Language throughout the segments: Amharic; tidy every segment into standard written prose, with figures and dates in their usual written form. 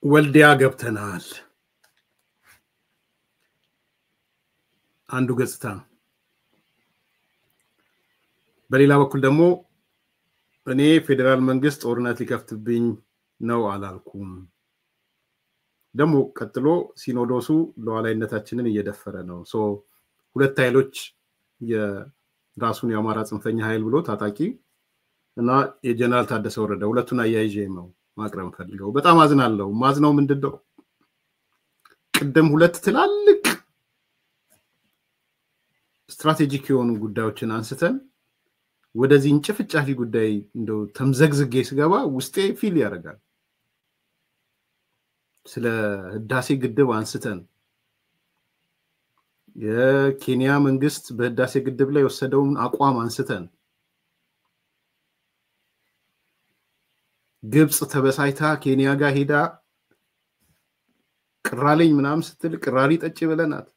ወልዲያ ገብተናል። አንዱ ገጽታ ነው። በሌላ በኩል ደግሞ እኔ ፌዴራል መንግስት ጦርነት ሊከፍትብኝ ነው አላልኩም። ደግሞ ቀጥሎ ሲኖዶሱ ሉዓላዊነታችንን እየደፈረ ነው። So ሁለት ኃይሎች፣ የራሱን የአማራ ጽንፈኛ ኃይል ብሎ ታጣቂ እና የጀነራል ታደሰ ወረደ፣ ሁለቱን አያይዤ ነው ማቅረብ ፈልገው። በጣም አዝናለሁ። ማዝነው ምንድን ነው? ቅድም ሁለት ትላልቅ strategic የሆኑ ጉዳዮችን አንስተን ወደዚህ እንጭፍጫፊ ጉዳይ እንደው ተምዘግዝጌ ስገባ ውስጤ feel ያደርጋል። ስለ ህዳሴ ግድብ አንስተን፣ የኬንያ መንግስት በህዳሴ ግድብ ላይ የወሰደውን አቋም አንስተን፣ ግብፅ ተበሳይታ ኬንያ ጋር ሄዳ ቅራለኝ ምናምን ስትል ቅራሪ ጠጪ ብለናት፣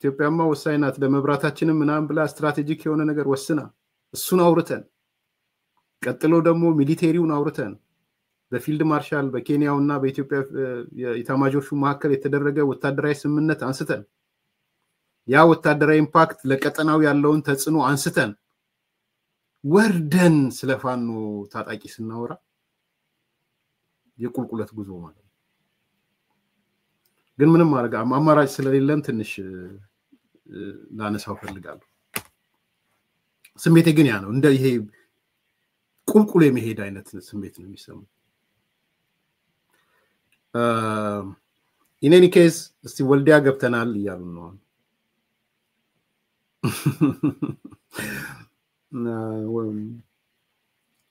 ኢትዮጵያማ ወሳኝ ናት ለመብራታችንም ምናምን ብላ strategic የሆነ ነገር ወስና እሱን አውርተን፣ ቀጥሎ ደግሞ military ውን አውርተን፣ በፊልድ ማርሻል በኬንያው እና በኢትዮጵያ የኢታማዦር ሹም መካከል የተደረገ ወታደራዊ ስምምነት አንስተን፣ ያ ወታደራዊ impact ለቀጠናው ያለውን ተጽዕኖ አንስተን፣ ወርደን ስለ ፋኖ ታጣቂ ስናወራ የቁልቁለት ጉዞ ማለት ነው። ግን ምንም ማድረግ አማራጭ ስለሌለን ትንሽ ላነሳው ፈልጋለሁ። ስሜቴ ግን ያ ነው። እንደ ይሄ ቁልቁል የመሄድ አይነት ስሜት ነው የሚሰማው። In any case እስቲ ወልዲያ ገብተናል እያሉ ነው።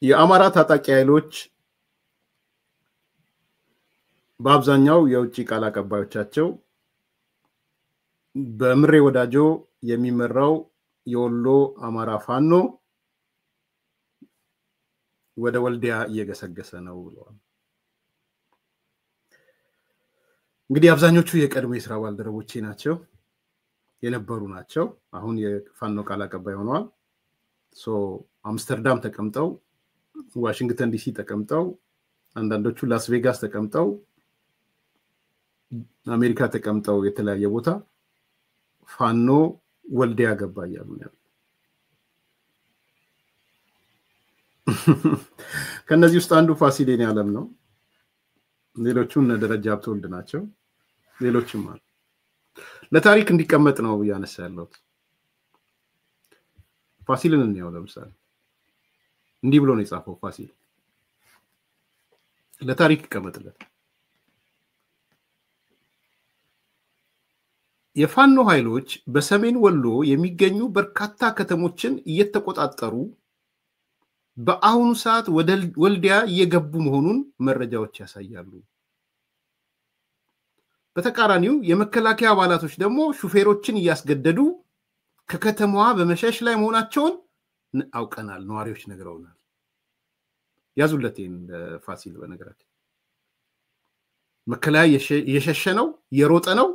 የአማራ ታጣቂ ኃይሎች በአብዛኛው የውጭ ቃል አቀባዮቻቸው በምሬ ወዳጆ የሚመራው የወሎ አማራ ፋኖ ወደ ወልዲያ እየገሰገሰ ነው ብለዋል። እንግዲህ አብዛኞቹ የቀድሞ የስራ ባልደረቦቼ ናቸው፣ የነበሩ ናቸው። አሁን የፋኖ ቃል አቀባይ ሆነዋል። አምስተርዳም ተቀምጠው፣ ዋሽንግተን ዲሲ ተቀምጠው፣ አንዳንዶቹ ላስ ቬጋስ ተቀምጠው፣ አሜሪካ ተቀምጠው፣ የተለያየ ቦታ ፋኖ ወልዲያ ገባ እያሉ ነው። ከነዚህ ውስጥ አንዱ ፋሲል የኔዓለም ነው። ሌሎቹ እነ ደረጃ ሀብተወልድ ናቸው። ሌሎችም አሉ። ለታሪክ እንዲቀመጥ ነው እያነሳ ያለሁት። ፋሲልን እንየው። ለምሳሌ እንዲህ ብሎ ነው የጻፈው ፋሲል፣ ለታሪክ ይቀመጥለት። የፋኖ ኃይሎች በሰሜን ወሎ የሚገኙ በርካታ ከተሞችን እየተቆጣጠሩ በአሁኑ ሰዓት ወደ ወልዲያ እየገቡ መሆኑን መረጃዎች ያሳያሉ። በተቃራኒው የመከላከያ አባላቶች ደግሞ ሹፌሮችን እያስገደዱ ከከተማዋ በመሸሽ ላይ መሆናቸውን አውቀናል፣ ነዋሪዎች ነግረውናል። ያዙለት ይህን ፋሲል። በነገራችን መከላከያ እየሸሸ ነው፣ እየሮጠ ነው።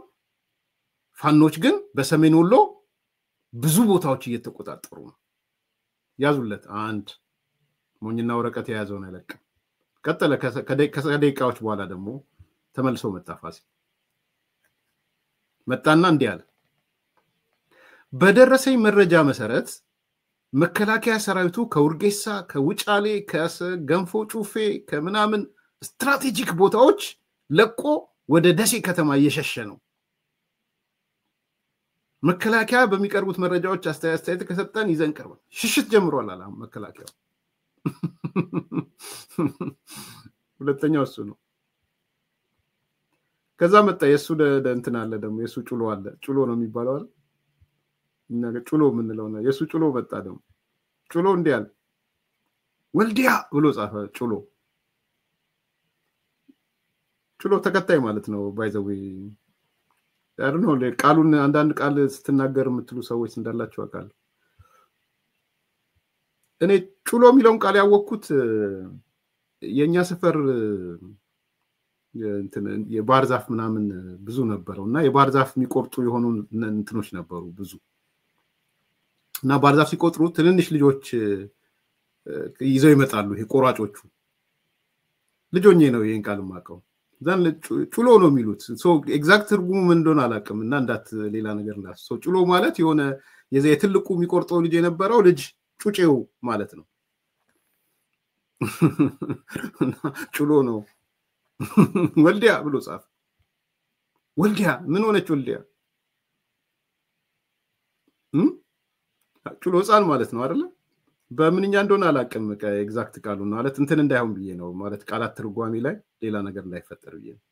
ፋኖች ግን በሰሜን ወሎ ብዙ ቦታዎች እየተቆጣጠሩ ነው። ያዙለት። አንድ ሞኝና ወረቀት የያዘውን አይለቅም። ቀጠለ። ከደቂቃዎች በኋላ ደግሞ ተመልሶ መጣ ፋሲል። መጣና እንዲህ አለ። በደረሰኝ መረጃ መሰረት መከላከያ ሰራዊቱ ከውርጌሳ፣ ከውጫሌ፣ ከገንፎ ጩፌ፣ ከምናምን strategic ቦታዎች ለቆ ወደ ደሴ ከተማ እየሸሸ ነው። መከላከያ በሚቀርቡት መረጃዎች አስተያየት ከሰጠን ይዘን ቀርበን ሽሽት ጀምሯል አለ መከላከያው። ሁለተኛው እሱ ነው። ከዛ መጣ የእሱ እንትን አለ ደግሞ፣ የእሱ ጩሎ አለ። ጩሎ ነው የሚባለው አለ፣ ጩሎ የምንለው ነው። የእሱ ጩሎ መጣ ደግሞ። ጩሎ እንዲህ አለ፣ ወልዲያ ብሎ ጻፈ። ጩሎ፣ ጩሎ ተከታይ ማለት ነው። By the way ነው ቃሉን አንዳንድ ቃል ስትናገር የምትሉ ሰዎች እንዳላቸው አውቃለሁ። እኔ ጩሎ የሚለውን ቃል ያወቅኩት የእኛ ሰፈር የባህር ዛፍ ምናምን ብዙ ነበረው እና የባህር ዛፍ የሚቆርጡ የሆኑ እንትኖች ነበሩ ብዙ። እና ባህር ዛፍ ሲቆጥሩ ትንንሽ ልጆች ይዘው ይመጣሉ። ይሄ ቆራጮቹ ልጆኜ ነው ይሄን ቃል የማውቀው። ዛን ጩሎ ነው የሚሉት። So exact ትርጉሙ ምን እንደሆነ አላውቅም እና እንዳት ሌላ ነገር እንዳት። So ጩሎ ማለት የሆነ የዛ የትልቁ የሚቆርጠው ልጅ የነበረው ልጅ ጩጬው ማለት ነው። ጩሎ ነው። ወልዲያ ብሎ ጻፈ። ወልዲያ ምን ሆነች? ወልዲያ ጩሎ ህፃን ማለት ነው አይደለ? በምንኛ እንደሆነ አላውቅም exact ቃሉ ማለት እንትን እንዳይሆን ብዬ ነው፣ ማለት ቃላት ትርጓሜ ላይ ሌላ ነገር እንዳይፈጠር ብዬ ነው።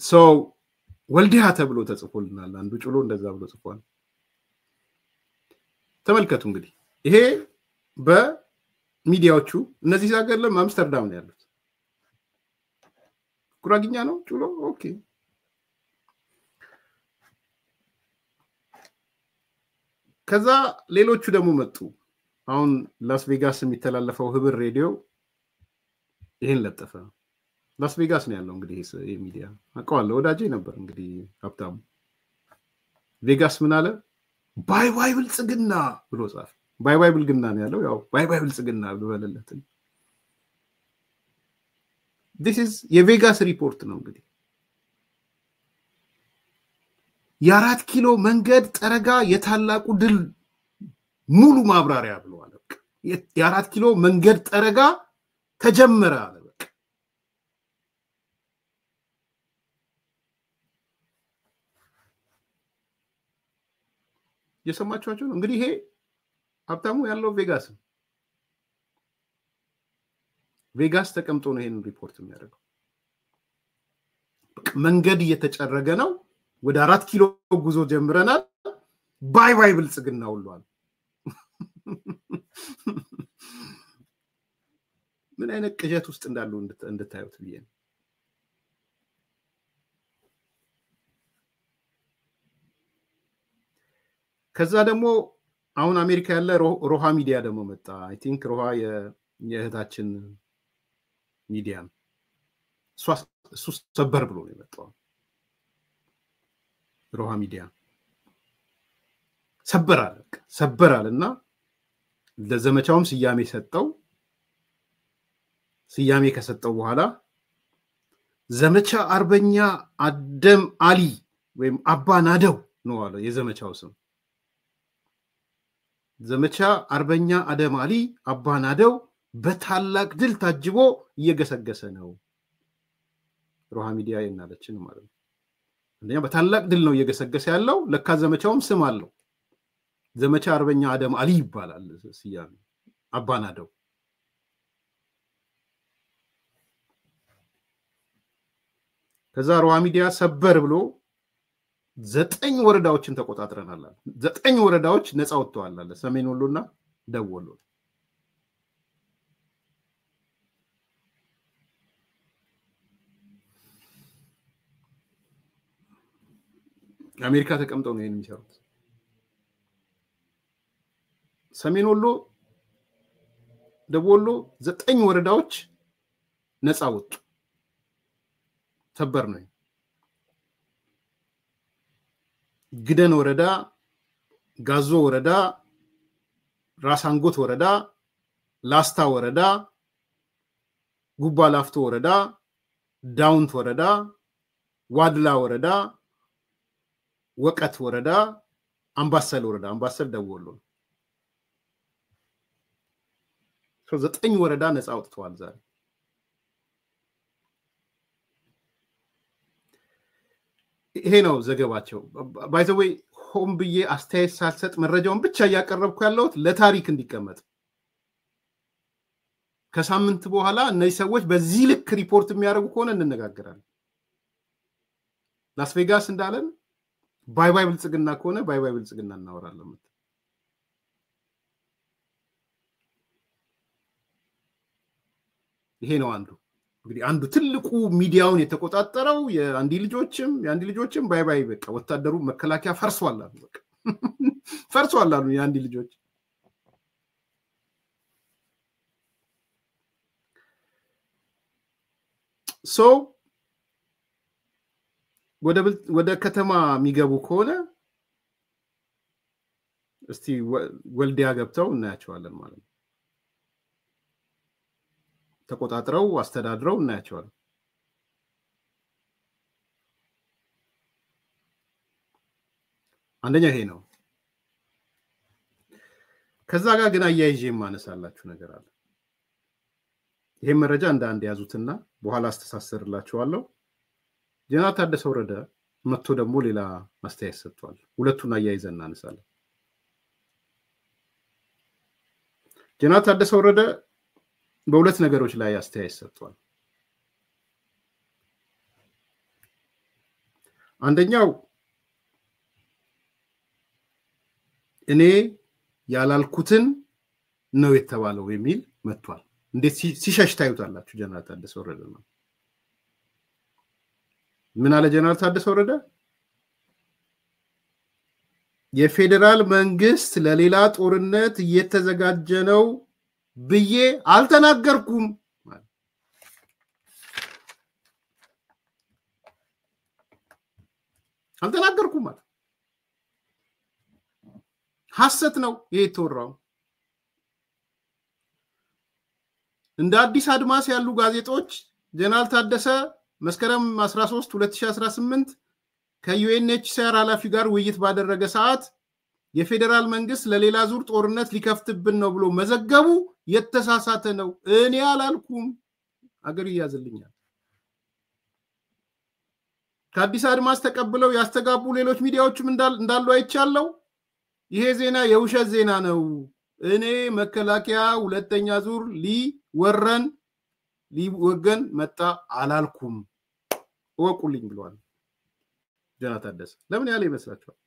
So ወልዲያ ተብሎ ተጽፎልናል። አንዱ ጩሎ እንደዛ ብሎ ጽፏል። ተመልከቱ እንግዲህ ይሄ በሚዲያዎቹ እነዚህ ሀገር አምስተርዳም ነው ያሉት። ጉራግኛ ነው ጩሎ። Okay። ከዛ ሌሎቹ ደግሞ መጡ። አሁን ላስ ቬጋስ የሚተላለፈው ህብር ሬዲዮ ይሄን ለጠፈ። ላስ ቬጋስ ነው ያለው እንግዲህ ይሄ ሚዲያ አውቀዋለሁ፣ ወዳጄ ነበር እንግዲህ ሀብታሙ። ቬጋስ ምን አለ? Bye bye ብልጽግና ብሎ ጻፈ። Bye bye ብልግና ነው ያለው። ያው bye bye ብልጽግና ብበለለት። This is የቬጋስ ሪፖርት ነው እንግዲህ። የ4 ኪሎ መንገድ ጠረጋ የታላቁ ድል ሙሉ ማብራሪያ ብለዋል። የ4 ኪሎ መንገድ ጠረጋ ተጀመረ አለ። በቃ የሰማችኋቸው ነው እንግዲህ። ይሄ ሀብታሙ ያለው ቬጋስ ነው። ቬጋስ ተቀምጦ ነው ይሄንን ሪፖርት የሚያደርገው። መንገድ እየተጨረገ ነው። ወደ 4 ኪሎ ጉዞ ጀምረናል። Bye bye ብልጽግና ሁሏል። ምን አይነት ቅዠት ውስጥ እንዳሉ እንድታዩት ብዬ ነው። ከዛ ደግሞ አሁን አሜሪካ ያለ ሮሃ ሚዲያ ደግሞ መጣ። I think ሮሃ የእህታችን ሚዲያ ነው። እሱ ሰበር ብሎ ነው የመጣው። ሮሃ ሚዲያ ሰበር አለ፣ ሰበር አለና ለዘመቻውም ስያሜ ሰጠው። ስያሜ ከሰጠው በኋላ ዘመቻ አርበኛ አደም አሊ ወይም አባ ናደው ነው አለ የዘመቻው ስም። ዘመቻ አርበኛ አደም አሊ አባ ናደው በታላቅ ድል ታጅቦ እየገሰገሰ ነው። ሮሃ ሚዲያ የናለችን ማለት ነው። አንደኛ በታላቅ ድል ነው እየገሰገሰ ያለው። ለካ ዘመቻውም ስም አለው። ዘመቻ አርበኛ አደም አሊ ይባላል ስያሜ፣ አባ ናደው። ከዛ ሮሃ ሚዲያ ሰበር ብሎ 9 ወረዳዎችን ተቆጣጥረናል አለ። 9 ወረዳዎች ነፃ ወጥተዋል አለ። ሰሜን ወሎና ደቡብ ወሎ። አሜሪካ ተቀምጠው ነው ይሄን የሚሰሩት። ሰሜን ወሎ፣ ደቡብ ወሎ 9 ወረዳዎች ነፃ ወጡ። ሰበር ነው። ግደን ወረዳ፣ ጋዞ ወረዳ፣ ራሳንጎት ወረዳ፣ ላስታ ወረዳ፣ ጉባ ላፍቶ ወረዳ፣ ዳውንት ወረዳ፣ ዋድላ ወረዳ፣ ወቀት ወረዳ፣ አምባሰል ወረዳ። አምባሰል ደቡብ ወሎ ነው። 9 ወረዳ ነፃ አውጥተዋል ዛሬ። ይሄ ነው ዘገባቸው። By the way ሆን ብዬ አስተያየት ሳልሰጥ መረጃውን ብቻ እያቀረብኩ ያለሁት ለታሪክ እንዲቀመጥ። ከሳምንት በኋላ እነዚህ ሰዎች በዚህ ልክ ሪፖርት የሚያደርጉ ከሆነ እንነጋገራለን። ላስ ቬጋስ እንዳለን bye bye ብልጽግና ከሆነ bye bye ብልጽግና እናወራለን። ይሄ ነው አንዱ እንግዲህ አንዱ ትልቁ ሚዲያውን የተቆጣጠረው የአንዲ ልጆችም bye bye በቃ ወታደሩ መከላከያ ፈርሷል አሉ። በቃ ፈርሷል አሉ የአንዲ ልጆች። So ወደ ከተማ የሚገቡ ከሆነ እስቲ ወልዲያ ገብተው እናያቸዋለን ማለት ነው። ተቆጣጥረው አስተዳድረው እናያቸዋለን። አንደኛ ይሄ ነው። ከዛ ጋር ግን አያይዤ የማነሳላችሁ ነገር አለ። ይሄ መረጃ እንደ አንድ ያዙትና በኋላ አስተሳሰርላችኋለሁ። ጀነራል ታደሰ ወረደ መጥቶ ደግሞ ሌላ አስተያየት ሰጥቷል። ሁለቱን አያይዘን እናነሳለን። ጀነራል ታደሰ ወረደ በሁለት ነገሮች ላይ አስተያየት ሰጥቷል። አንደኛው እኔ ያላልኩትን ነው የተባለው የሚል መጥቷል። እንዴት ሲሸሽ ታዩታላችሁ። ጀነራል ታደሰ ወረደ ነው። ምን አለ ጀነራል ታደሰ ወረደ? የፌዴራል መንግስት ለሌላ ጦርነት እየተዘጋጀ ነው ብዬ አልተናገርኩም። አልተናገርኩም ማለት ሐሰት ነው ይሄ የተወራው። እንደ አዲስ አድማስ ያሉ ጋዜጦች ጀነራል ታደሰ መስከረም 13 2018 ከዩኤንኤችሲአር ኃላፊ ጋር ውይይት ባደረገ ሰዓት የፌዴራል መንግስት ለሌላ ዙር ጦርነት ሊከፍትብን ነው ብሎ መዘገቡ የተሳሳተ ነው። እኔ አላልኩም፣ አገር ይያዝልኛል። ከአዲስ አድማስ ተቀብለው ያስተጋቡ ሌሎች ሚዲያዎችም እንዳሉ አይቻለው። ይሄ ዜና የውሸት ዜና ነው። እኔ መከላከያ ሁለተኛ ዙር ሊወረን ሊወገን መጣ አላልኩም፣ እወቁልኝ ብለዋል ጀነራል ታደሰ። ለምን ያለ ይመስላችኋል?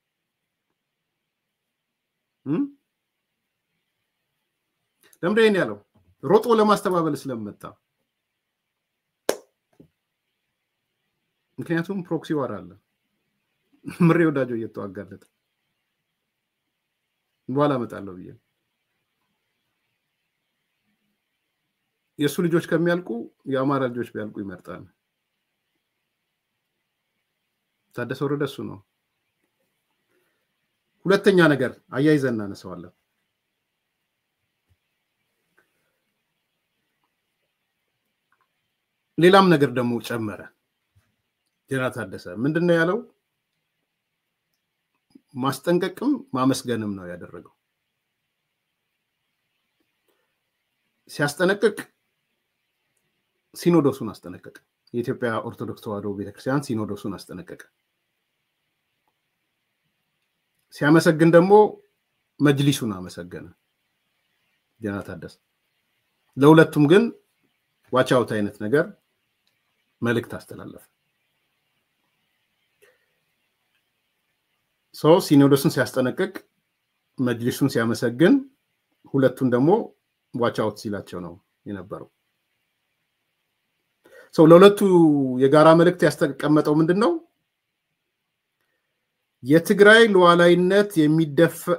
ለምን ይሄን ያለው? ሮጦ ለማስተባበል ስለመጣ። ምክንያቱም proxy war አለ። ምሬ ወዳጆ እየተዋጋለት በኋላ እመጣለሁ ብዬ የእሱ ልጆች ከሚያልቁ የአማራ ልጆች ቢያልቁ ይመርጣል። ታደሰ ወረደ እሱ ነው። ሁለተኛ ነገር አያይዘን እናነሳዋለን። ሌላም ነገር ደግሞ ጨመረ ጀነራል ታደሰ። ምንድነው ያለው? ማስጠንቀቅም ማመስገንም ነው ያደረገው። ሲያስጠነቅቅ ሲኖዶሱን አስጠነቀቀ። የኢትዮጵያ ኦርቶዶክስ ተዋሕዶ ቤተክርስቲያን ሲኖዶሱን አስጠነቀቀ። ሲያመሰግን ደግሞ መጅሊሱን አመሰገነ ጀነራል ታደሰ። ለሁለቱም ግን watch out አይነት ነገር መልእክት አስተላለፈ። ሰው ሲኖዶሱን ሲያስጠነቅቅ መጅሊሱን ሲያመሰግን ሁለቱን ደግሞ watch out ሲላቸው ነው የነበረው። ሰው ለሁለቱ የጋራ መልእክት ያስቀመጠው ምንድነው? የትግራይ ሉዓላዊነት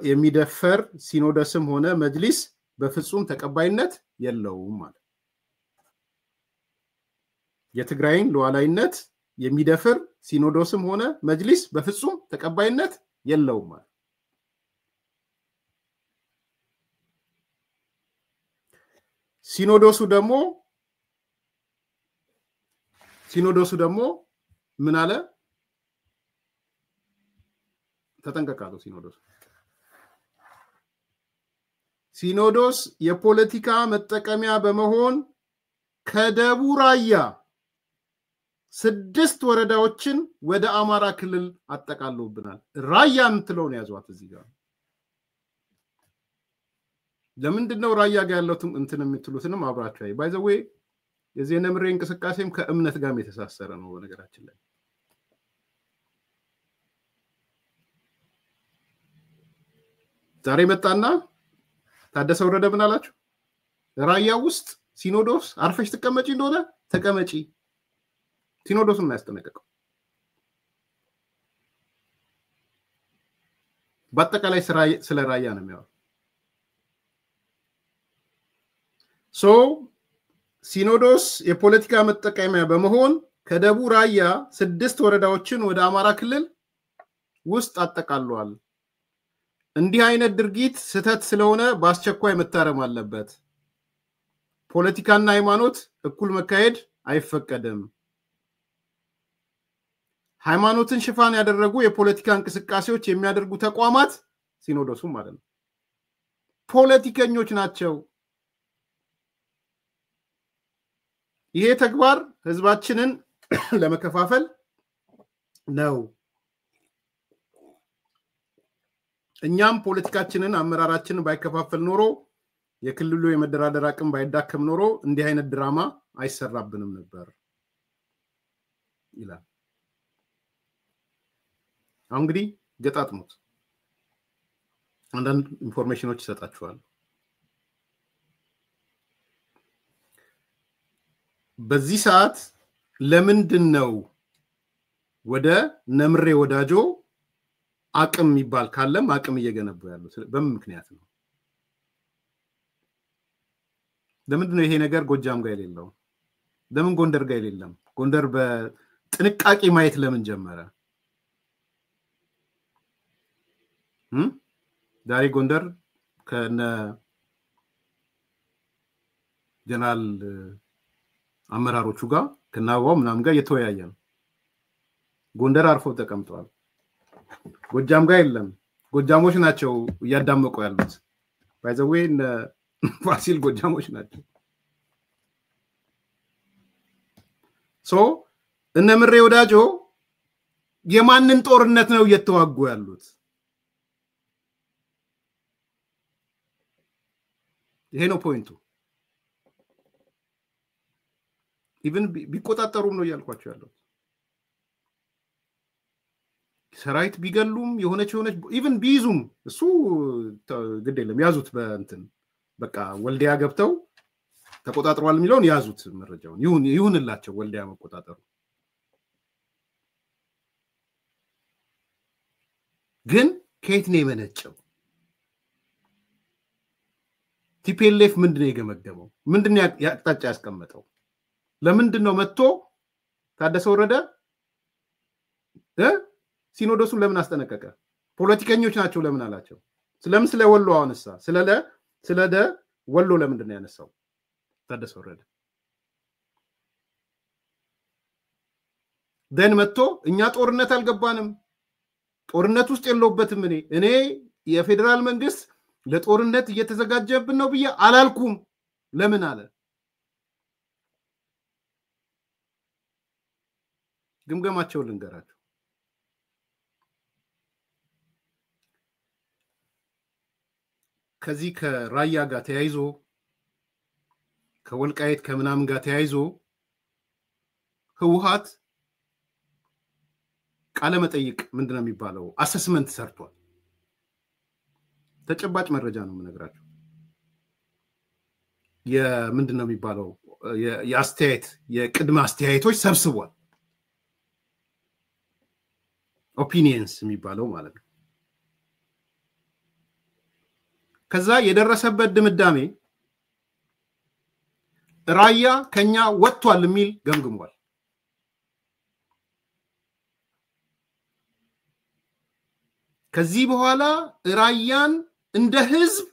የሚደፈር ሲኖዶስም ሆነ መጅሊስ በፍጹም ተቀባይነት የለውም ማለት። የትግራይን ሉዓላዊነት የሚደፍር ሲኖዶስም ሆነ መጅሊስ በፍጹም ተቀባይነት የለውም ማለት። ሲኖዶሱ ደግሞ ምን አለ? ተጠንቀቃለሁ። ሲኖዶስ ሲኖዶስ የፖለቲካ መጠቀሚያ በመሆን ከደቡብ ራያ 6 ወረዳዎችን ወደ አማራ ክልል አጠቃለውብናል። ራያ የምትለውን ያዟት እዚህ ጋር። ለምንድነው ራያ ጋር ያለው እንትን የምትሉትንም አብራችሁ አይ። By the way የዚህ ነምሬ እንቅስቃሴም ከእምነት ጋርም የተሳሰረ ነው በነገራችን ላይ። ዛሬ መጣና ታደሰ ወረደ ምን አላችሁ? ራያ ውስጥ ሲኖዶስ አርፈሽ ተቀመጪ እንደሆነ ተቀመጪ። ሲኖዶስን ነው ያስጠነቀቀው። በአጠቃላይ ስለ ራያ ነው የሚያወራው። So ሲኖዶስ የፖለቲካ መጠቀሚያ በመሆን ከደቡብ ራያ 6 ወረዳዎችን ወደ አማራ ክልል ውስጥ አጠቃሏል። እንዲህ አይነት ድርጊት ስህተት ስለሆነ በአስቸኳይ መታረም አለበት። ፖለቲካና ሃይማኖት እኩል መካሄድ አይፈቀድም። ሃይማኖትን ሽፋን ያደረጉ የፖለቲካ እንቅስቃሴዎች የሚያደርጉ ተቋማት ሲኖዶሱ ማለት ነው ፖለቲከኞች ናቸው። ይሄ ተግባር ህዝባችንን ለመከፋፈል ነው። እኛም ፖለቲካችንን አመራራችንን ባይከፋፈል ኖሮ የክልሉ የመደራደር አቅም ባይዳከም ኖሮ እንዲህ አይነት ድራማ አይሰራብንም ነበር ይላል። አሁን እንግዲህ ገጣጥሙት፣ አንዳንድ information ኦች ይሰጣችኋል። በዚህ ሰዓት ለምንድን ነው ወደ ነምሬ ወዳጆ አቅም የሚባል ካለም አቅም እየገነቡ ያሉት በምን ምክንያት ነው? ለምንድን ነው ይሄ ነገር ጎጃም ጋር የሌለው? ለምን ጎንደር ጋር የሌለም? ጎንደር በጥንቃቄ ማየት ለምን ጀመረ? ዛሬ ጎንደር ከነ ጀነራል አመራሮቹ ጋር ከነ አበባው ምናምን ጋር እየተወያየ ነው። ጎንደር አርፎ ተቀምጠዋል። ጎጃም ጋር የለም። ጎጃሞች ናቸው እያዳመቁ ያሉት። By the way ፋሲል ጎጃሞች ናቸው። So እነ ምሬ ወዳጆ የማንን ጦርነት ነው እየተዋጉ ያሉት? ይሄ ነው point ኡ። Even ቢቆጣጠሩም ነው እያልኳቸው ያለው። ሰራዊት ቢገሉም የሆነች even ቢይዙም እሱ ግድ የለም ያዙት። በእንትን በቃ ወልዲያ ገብተው ተቆጣጥረዋል የሚለውን ያዙት፣ መረጃውን ይሁንላቸው ወልዲያ መቆጣጠሩ። ግን ከየት ነው የመነጨው? TPLF ምንድን ነው የገመገመው? ምንድን ነው አቅጣጫ ያስቀመጠው? ለምንድን ነው መጥቶ ታደሰ ወረደ ሲኖዶሱን ለምን አስጠነቀቀ? ፖለቲከኞች ናቸው ለምን አላቸው? ስለምን ስለ ወሎ አነሳ? ስለ ወሎ ለምንድን ነው ያነሳው ታደሰ ወረደ? ደን መጥቶ እኛ ጦርነት አልገባንም፣ ጦርነት ውስጥ የለውበትም፣ እኔ የፌዴራል መንግስት ለጦርነት እየተዘጋጀብን ነው ብዬ አላልኩም ለምን አለ? ግምገማቸውን ልንገራቸው። ከዚህ ከራያ ጋር ተያይዞ ከወልቃይት ከምናምን ጋር ተያይዞ ህወሓት ቃለ መጠይቅ ምንድነው የሚባለው assessment ሰርቷል። ተጨባጭ መረጃ ነው የምነግራቸው። የምንድነው የሚባለው የአስተያየት የቅድመ አስተያየቶች ሰብስቧል። Opinions የሚባለው ማለት ነው። ከዛ የደረሰበት ድምዳሜ ራያ ከኛ ወጥቷል የሚል ገምግሟል። ከዚህ በኋላ ራያን እንደ ህዝብ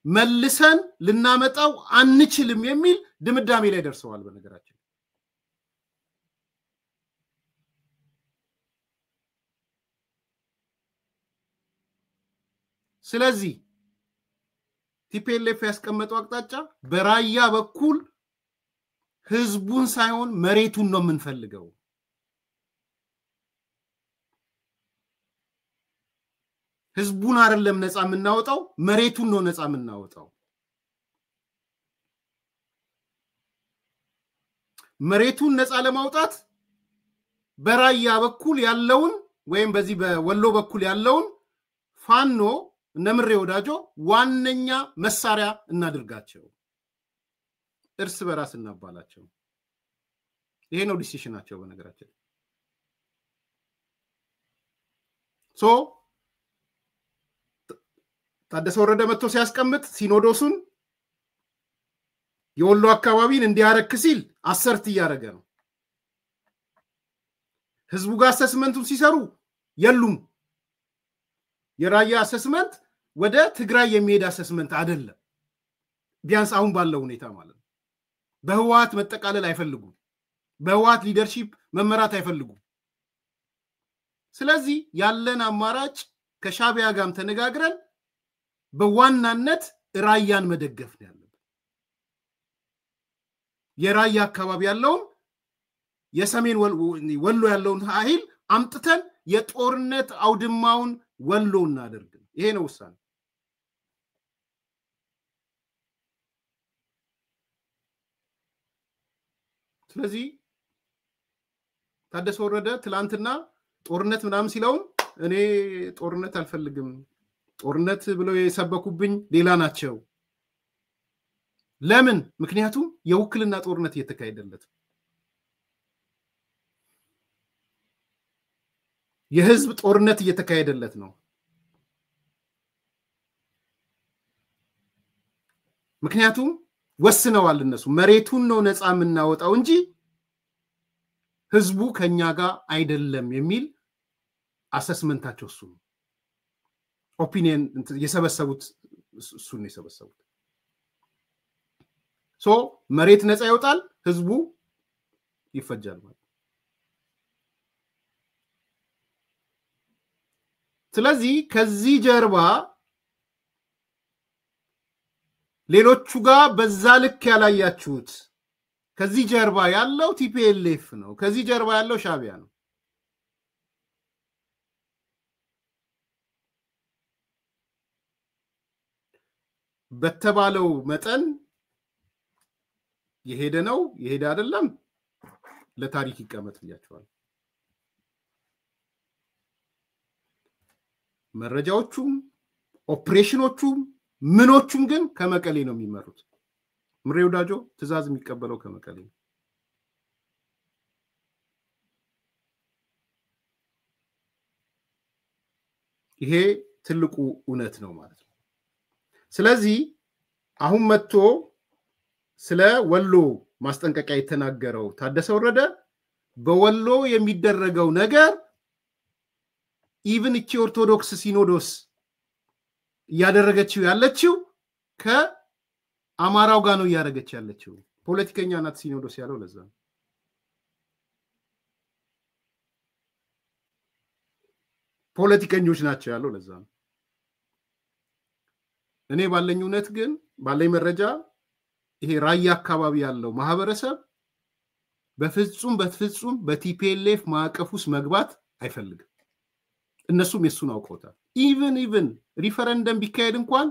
መልሰን ልናመጣው አንችልም የሚል ድምዳሜ ላይ ደርሰዋል። በነገራችን ስለዚህ TPLF ያስቀመጠው አቅጣጫ በራያ በኩል ህዝቡን ሳይሆን መሬቱን ነው የምንፈልገው። ህዝቡን አይደለም ነፃ የምናወጣው፣ መሬቱን ነው ነፃ የምናወጣው። መሬቱን ነፃ ለማውጣት በራያ በኩል ያለውን ወይም በዚህ በወሎ በኩል ያለውን ፋኖ ነምሬ ወዳጆ ዋነኛ መሳሪያ እናድርጋቸው፣ እርስ በራስ እናባላቸው። ይሄ ነው decision ኣቸው። በነገራችን so ታደሰ ወረደ መጥቶ ሲያስቀምጥ ሲኖዶሱን የወሎ አካባቢን እንዲያረክ ሲል assert እያደረገ ነው። ህዝቡ ጋር assessment ኡን ሲሰሩ የሉም። የራያ assessment ወደ ትግራይ የሚሄድ assessment አይደለም፣ ቢያንስ አሁን ባለው ሁኔታ ማለት ነው። በህወሓት መጠቃለል አይፈልጉም። በህወሓት leadership መመራት አይፈልጉም። ስለዚህ ያለን አማራጭ ከሻዕቢያ ጋርም ተነጋግረን በዋናነት ራያን መደገፍ ነው ያለብን። የራያ አካባቢ ያለውን የሰሜን ወሎ ያለውን ኃይል አምጥተን የጦርነት አውድማውን ወሎ እናደርግ። ይሄ ነው ውሳኔ። ስለዚህ ታደሰ ወረደ ትላንትና ጦርነት ምናምን ሲለውም እኔ ጦርነት አልፈልግም፣ ጦርነት ብለው የሰበኩብኝ ሌላ ናቸው። ለምን? ምክንያቱም የውክልና ጦርነት እየተካሄደለት፣ የህዝብ ጦርነት እየተካሄደለት ነው። ምክንያቱም ወስነዋል እነሱ፣ መሬቱን ነው ነፃ የምናወጣው እንጂ ህዝቡ ከኛ ጋር አይደለም የሚል assessment ኣቸው እሱ ነው። Opinion የሰበሰቡት እሱን ነው የሰበሰቡት። So መሬት ነፃ ይወጣል፣ ህዝቡ ይፈጃል ማለት። ስለዚህ ከዚህ ጀርባ ሌሎቹ ጋር በዛ ልክ ያላያችሁት ከዚህ ጀርባ ያለው TPLF ነው። ከዚህ ጀርባ ያለው ሻዕቢያ ነው። በተባለው መጠን የሄደ ነው የሄደ አይደለም፣ ለታሪክ ይቀመጥ ብያቸዋል። መረጃዎቹም ኦፕሬሽኖቹም ምኖቹም ግን ከመቀሌ ነው የሚመሩት። ምሬ ወዳጆ ትዕዛዝ የሚቀበለው ከመቀሌ ነው። ይሄ ትልቁ እውነት ነው ማለት ነው። ስለዚህ አሁን መጥቶ ስለ ወሎ ማስጠንቀቂያ የተናገረው ታደሰ ወረደ በወሎ የሚደረገው ነገር even እቺ ኦርቶዶክስ ሲኖዶስ እያደረገችው ያለችው ከአማራው ጋር ነው እያደረገች ያለችው። ፖለቲከኛ ናት ሲኖዶስ ያለው ለዛ ነው። ፖለቲከኞች ናቸው ያለው ለዛ ነው። እኔ ባለኝ እውነት ግን፣ ባለኝ መረጃ ይሄ ራያ አካባቢ ያለው ማህበረሰብ በፍጹም በፍጹም በ TPLF ማዕቀፍ ውስጥ መግባት አይፈልግም። እነሱም የሱን አውቀውታል። Even referendum ቢካሄድ እንኳን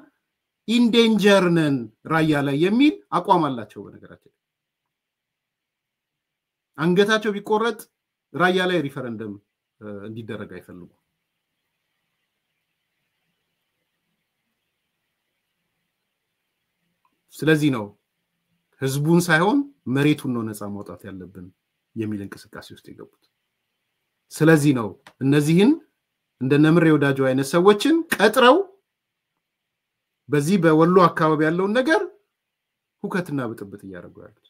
in danger ነን ራያ ላይ የሚል አቋም አላቸው። በነገራችን አንገታቸው ቢቆረጥ ራያ ላይ ሪፈረንደም እንዲደረግ አይፈልጉም። ስለዚህ ነው ህዝቡን ሳይሆን መሬቱን ነው ነፃ ማውጣት ያለብን የሚል እንቅስቃሴ ውስጥ የገቡት። ስለዚህ ነው እነዚህን እንደ ነምሬ ወዳጆ አይነት ሰዎችን ቀጥረው በዚህ በወሎ አካባቢ ያለውን ነገር ሁከትና ብጥብጥ እያደረጉ ያሉት።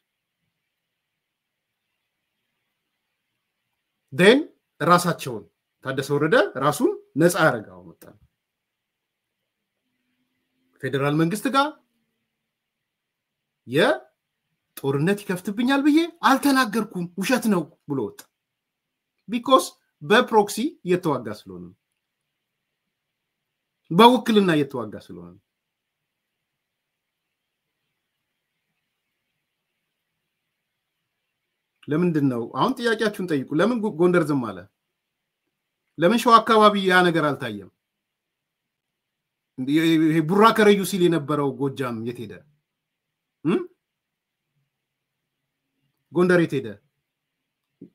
Then ራሳቸውን ታደሰ ወረደ ራሱን ነፃ ያደረገው መጣ። ፌዴራል መንግስት ጋር የጦርነት ይከፍትብኛል ብዬ አልተናገርኩም፣ ውሸት ነው ብሎ ወጣ። Because በ proxy እየተዋጋ ስለሆነ፣ በውክልና እየተዋጋ ስለሆነ። ለምንድን ነው አሁን ጥያቄያችሁን ጠይቁ። ለምን ጎንደር ዝም አለ? ለምን ሸዋ አካባቢ ያ ነገር አልታየም? ይሄ ቡራ ከረዩ ሲል የነበረው ጎጃም የት ሄደ? ጎንደር የት ሄደ?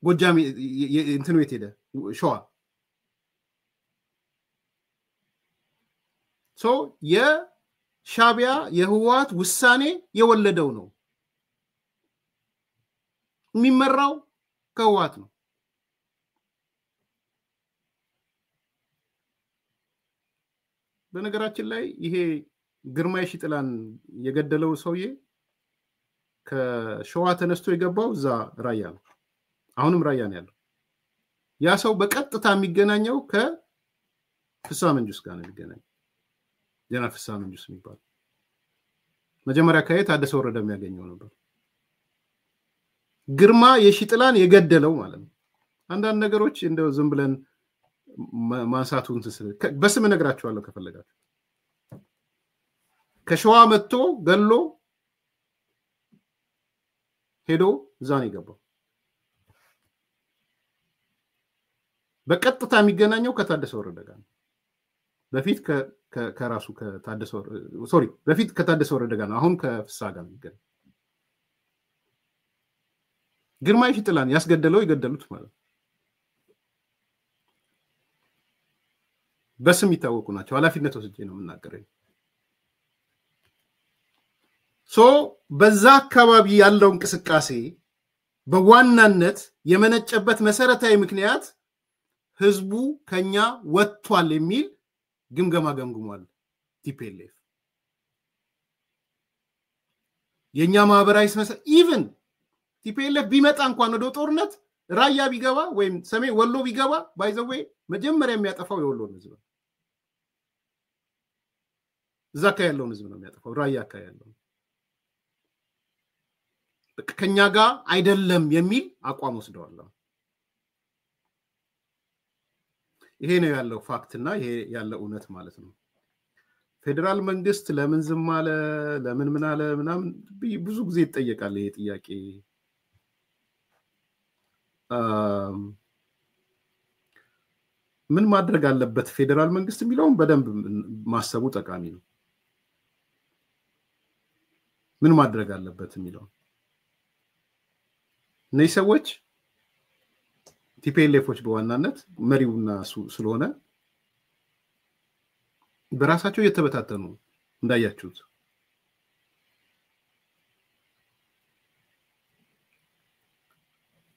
ጎጃም እንትኑ የት ሄደ? ሸዋ። So የሻዕቢያ የህወሓት ውሳኔ የወለደው ነው። የሚመራው ከህወሓት ነው። በነገራችን ላይ ይሄ ግርማ የሺጥላን የገደለው ሰውዬ ከሸዋ ተነስቶ የገባው እዛ ራያ ነው። አሁንም ራያ ነው ያለው። ያ ሰው በቀጥታ የሚገናኘው ከፍስሐ መንጁስ ጋር ነው የሚገናኘው። ጀነራል ፍስሐ መንጁስ የሚባለው መጀመሪያ አካባቢ ታደሰ ወረደ የሚያገኘው ነበር። ግርማ የሺጥላን የገደለው ማለት ነው። አንዳንድ ነገሮች እንደው ዝም ብለን ማንሳቱን በስም እነግራችኋለሁ ከፈለጋችሁ። ከሸዋ መጥቶ ገሎ ሄዶ እዛ ነው የገባው። በቀጥታ የሚገናኘው ከታደሰ ወረደ ጋር ነው። በፊት ከራሱ ከታደሰ sorry በፊት ከታደሰ ወረደ ጋር ነው። አሁን ከፍስሐ ጋር ነው የሚገናኘው። ግርማ የሺጥላን ያስገደለው የገደሉት ማለት ነው። በስም ይታወቁ ናቸው። ኃላፊነት ወስጄ ነው የምናገረው። So በዛ አካባቢ ያለው እንቅስቃሴ በዋናነት የመነጨበት መሰረታዊ ምክንያት ህዝቡ ከኛ ወጥቷል የሚል ግምገማ ገምግሟል። TPLF የኛ ማህበራዊ even TPLF ቢመጣ እንኳን ወደ ጦርነት ራያ ቢገባ ወይም ሰሜን ወሎ ቢገባ by the way መጀመሪያ የሚያጠፋው የወሎን ህዝብ ነው። እዛ አካባቢ ያለውን ህዝብ ነው የሚያጠፋው። ራያ አካባቢ ያለውን ከኛ ጋር አይደለም የሚል አቋም ወስደዋል። ይሄ ነው ያለው fact ና ይሄ ያለው እውነት ማለት ነው። ፌዴራል መንግስት ለምን ዝም አለ፣ ለምን ምን አለ ምናምን ብዙ ጊዜ ይጠየቃል ይሄ ጥያቄ። ምን ማድረግ አለበት ፌዴራል መንግስት የሚለውን በደንብ ማሰቡ ጠቃሚ ነው። ምን ማድረግ አለበት የሚለውን እነዚህ ሰዎች TPLF ኦች በዋናነት መሪውና ስለሆነ በራሳቸው እየተበታተኑ እንዳያችሁት።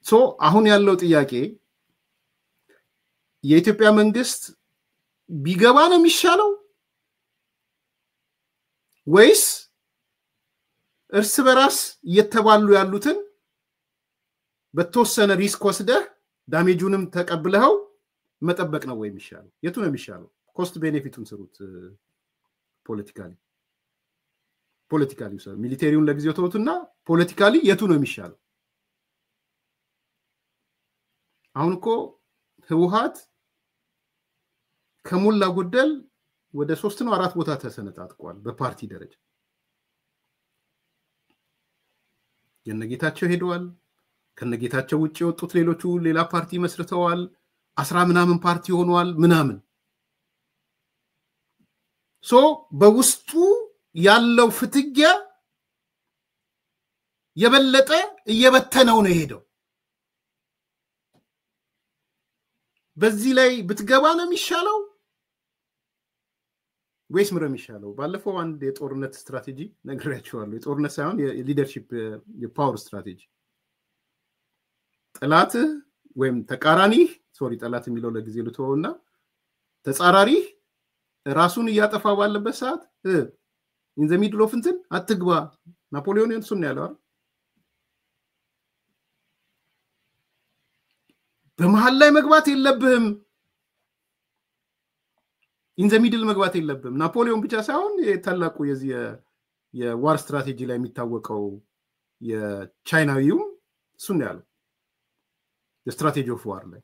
So አሁን ያለው ጥያቄ የኢትዮጵያ መንግስት ቢገባ ነው የሚሻለው ወይስ እርስ በራስ እየተባሉ ያሉትን በተወሰነ risk ወስደህ damage ኡንም ተቀብለኸው መጠበቅ ነው ወይ የሚሻለው? የቱ ነው የሚሻለው? Cost benefit ኡን ስሩት። Politically military ውን ለጊዜው ተውትና politically የቱ ነው የሚሻለው? አሁን እኮ ህወሓት ከሞላ ጎደል ወደ 3 ነው 4 ቦታ ተሰነጣጥቋል በፓርቲ ደረጃ። የነጌታቸው ሄደዋል። ከነጌታቸው ውጭ የወጡት ሌሎቹ ሌላ ፓርቲ መስርተዋል። 10 ምናምን ፓርቲ ሆነዋል ምናምን። So በውስጡ ያለው ፍትጊያ የበለጠ እየበተነው ነው የሄደው። በዚህ ላይ ብትገባ ነው የሚሻለው ወይስ ምረ የሚሻለው? ባለፈው አንድ የጦርነት ስትራቴጂ ነግሬያችኋለሁ። የጦርነት ሳይሆን የ leadership የ power strategy። ጠላትህ ወይም ተቃራኒህ፣ sorry ጠላት የሚለው ለጊዜ ልተወውና ተጻራሪህ ራሱን እያጠፋ ባለበት ሰዓት in the middle of እንትን አትግባ። ናፖሊዮን እሱን ነው ያለው አይደል? በመሃል ላይ መግባት የለብህም። In the middle መግባት የለብህም። ናፖሊዮን ብቻ ሳይሆን የታላቁ የዚህ የ war strategy ላይ የሚታወቀው የቻይናዊውም እሱን ነው ያለው የ strategy of war ላይ።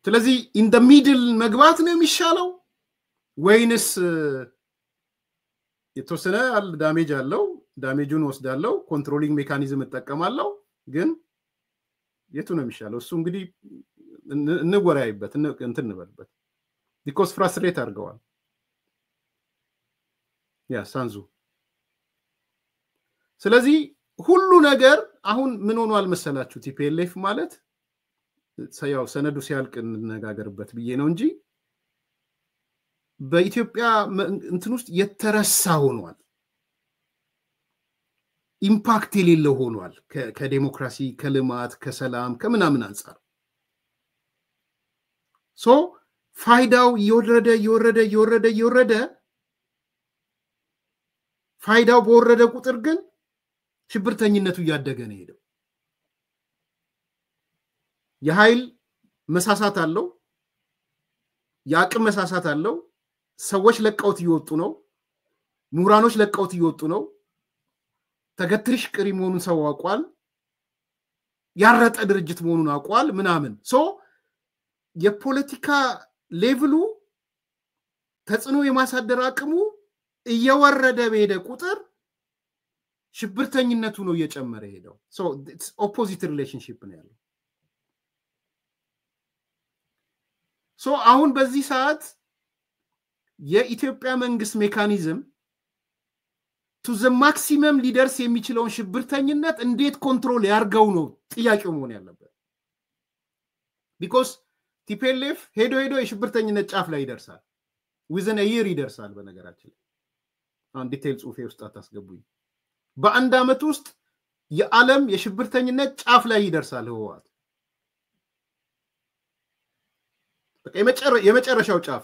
ስለዚህ in the middle መግባት ነው የሚሻለው ወይንስ የተወሰነ damage አለው፣ damage ኡን ወስዳለው፣ controlling mechanism እጠቀማለሁ፣ ግን የቱ ነው የሚሻለው? እሱ እንግዲህ እንወያይበት፣ እንትን እንበልበት። Because frustrate አድርገዋል ያ ሳንዙ። ስለዚህ ሁሉ ነገር አሁን ምን ሆኗል መሰላችሁ? TPLF ማለት ያው ሰነዱ ሲያልቅ እንነጋገርበት ብዬ ነው እንጂ በኢትዮጵያ እንትን ውስጥ የተረሳ ሆኗል። Impact የሌለው ሆኗል። ከዴሞክራሲ ከልማት ከሰላም ከምናምን አንጻር so ፋይዳው እየወረደ እየወረደ እየወረደ እየወረደ ፋይዳው በወረደ ቁጥር ግን ሽብርተኝነቱ እያደገ ነው የሄደው። የኃይል መሳሳት አለው፣ የአቅም መሳሳት አለው። ሰዎች ለቀውት እየወጡ ነው። ምሁራኖች ለቀውት እየወጡ ነው። ተገትርሽ ቅሪ መሆኑን ሰው አውቋል። ያረጠ ድርጅት መሆኑን አውቋል ምናምን። So የፖለቲካ level ኡ ተጽዕኖ የማሳደር አቅሙ እየወረደ በሄደ ቁጥር ሽብርተኝነቱ ነው እየጨመረ ሄደው። Opposite relationship ነው ያለው። So አሁን በዚህ ሰዓት የኢትዮጵያ መንግስት mechanism to the maximum ሊደርስ የሚችለውን ሽብርተኝነት እንዴት control ያርገው ነው ጥያቄው መሆን ያለበት። Because TPLF ሄዶ ሄዶ የሽብርተኝነት ጫፍ ላይ ይደርሳል። Within a year ይደርሳል። በነገራችን ላይ አሁን detail ጽሁፌ ውስጥ አታስገቡኝ። በአንድ ዓመት ውስጥ የዓለም የሽብርተኝነት ጫፍ ላይ ይደርሳል ህወሓት። በቃ የመጨረሻው ጫፍ።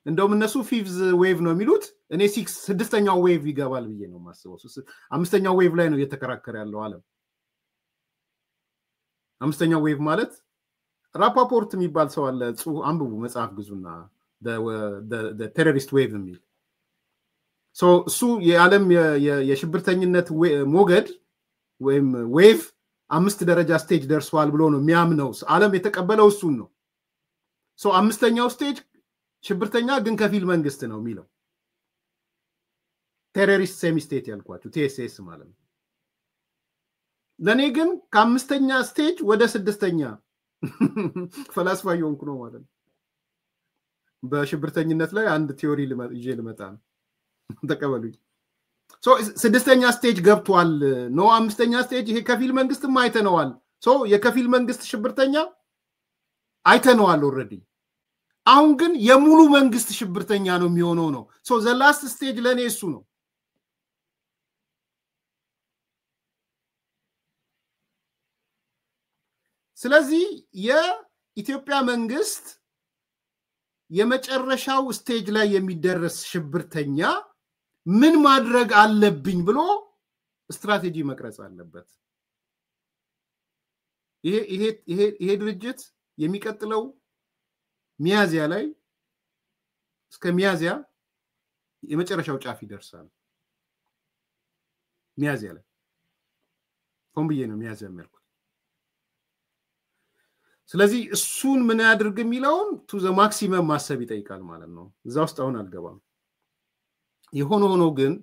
እንደውም እነሱ fifth wave ነው የሚሉት፣ እኔ ስድስተኛው wave ይገባል ብዬ ነው የማስበው። አምስተኛው wave ላይ ነው እየተከራከረ ያለው ዓለም። አምስተኛው wave ማለት ራፓፖርት የሚባል ሰው አለ፣ አንብቡ፣ መጽሐፍ ግዙና፣ terrorist wave የሚል። እሱ የዓለም የሽብርተኝነት ሞገድ ወይም wave አምስት ደረጃ stage ደርሷል ብሎ ነው የሚያምነው። ዓለም የተቀበለው እሱን ነው። አምስተኛው stage ሽብርተኛ ግን ከፊል መንግስት ነው የሚለው፣ terrorist semi state ያልኳችሁ TSS ማለት ነው። ለእኔ ግን ከአምስተኛ stage ወደ ስድስተኛ፣ ፈላስፋ እየሆንኩ ነው ማለት ነው። በሽብርተኝነት ላይ አንድ theory ይዤ ልመጣ ነው። ተቀበሉኝ። ስድስተኛ stage ገብቷል ነው። አምስተኛ stage ይሄ ከፊል መንግስትም አይተነዋል። የከፊል መንግስት ሽብርተኛ አይተነዋል already። አሁን ግን የሙሉ መንግስት ሽብርተኛ ነው የሚሆነው ነው። The last stage ለእኔ እሱ ነው። ስለዚህ የኢትዮጵያ መንግስት የመጨረሻው stage ላይ የሚደረስ ሽብርተኛ ምን ማድረግ አለብኝ ብሎ ስትራቴጂ መቅረጽ አለበት። ይሄ ድርጅት የሚቀጥለው ሚያዚያ ላይ፣ እስከ ሚያዚያ የመጨረሻው ጫፍ ይደርሳል። ሚያዚያ ላይ፣ ሆን ብዬ ነው ሚያዚያ የሚያልኩት። ስለዚህ እሱን ምን ያድርግ የሚለውን to the maximum ማሰብ ይጠይቃል ማለት ነው። እዛ ውስጥ አሁን አልገባም። የሆነ ሆኖ ግን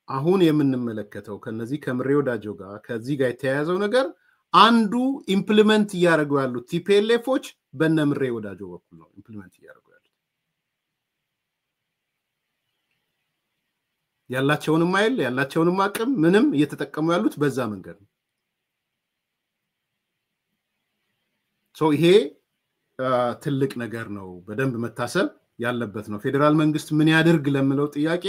አሁን የምንመለከተው ከነዚህ ከምሬ ወዳጆ ጋር ከዚህ ጋር የተያያዘው ነገር አንዱ implement እያደረጉ ያሉት TPLF ኦች በነ ምሬ ወዳጆ በኩል ነው implement እያደረጉ ያሉት። ያላቸውንም ኃይል ያላቸውንም አቅም ምንም እየተጠቀሙ ያሉት በዛ መንገድ ነው። ይሄ ትልቅ ነገር ነው፣ በደንብ መታሰብ ያለበት ነው። ፌዴራል መንግስት ምን ያድርግ ለምለው ጥያቄ